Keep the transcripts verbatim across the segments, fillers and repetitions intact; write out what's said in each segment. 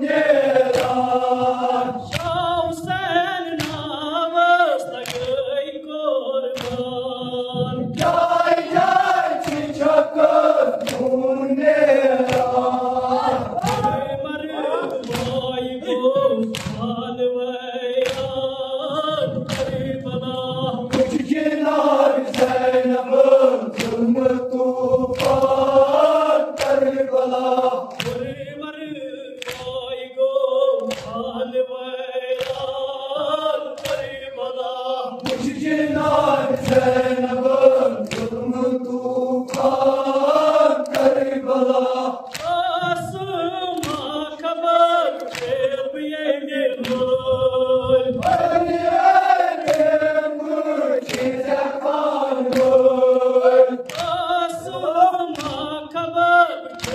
نیران۔ شاہ حسین ناوس لگٲے قربان۔ جاے جاے چھِ چھکر خوٗن نیران۔ مرٕ مرٕ بھاے گوٚو پانہٕ ویران۔ کربلا۔ وٕچھ جناب زینب ظلم طوفان کربلا۔ مرٕ مرٕ بھاے گوٚو پانہٕ ویران کربلا۔ وٕچھ جناب زینب ظلم طوفان کربلا۔ آسما خبر چھِ ییٚمہِ لٲلۍ۔ آسما خبر چھِ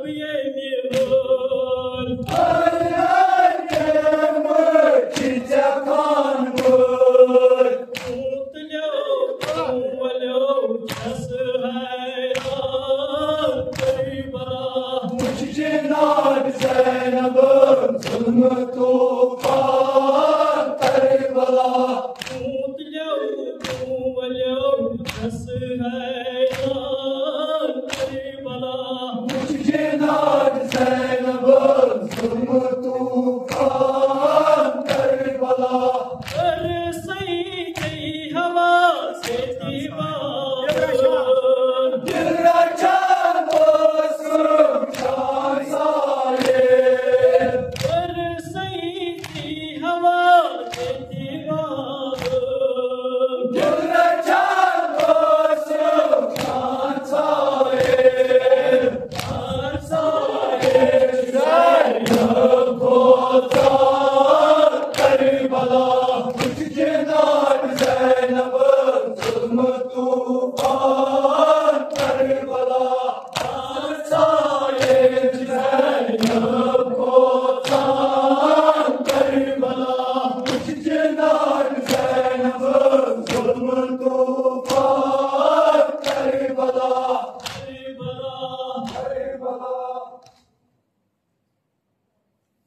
ییٚمہِ لٲلۍ۔ تُلِو، تُلِو، چھَس حیران کربلا۔ وٕچھ جناب زینب ظلم طوفان کربلا۔ تُلِو، تُلِو، چھَس حیران کربلا۔ وٕچھ جناب زینب ظلم طوفان کربلا۔ کٔر سیدی حواس ییٚتہِ وارٕ۔ دِل رچھان اوسُم شاہ سایہِ۔ کٔر سیدی حواس ییٚتہِ وارٕ۔ دِل رچھان اوسُم شاہ سایہِ۔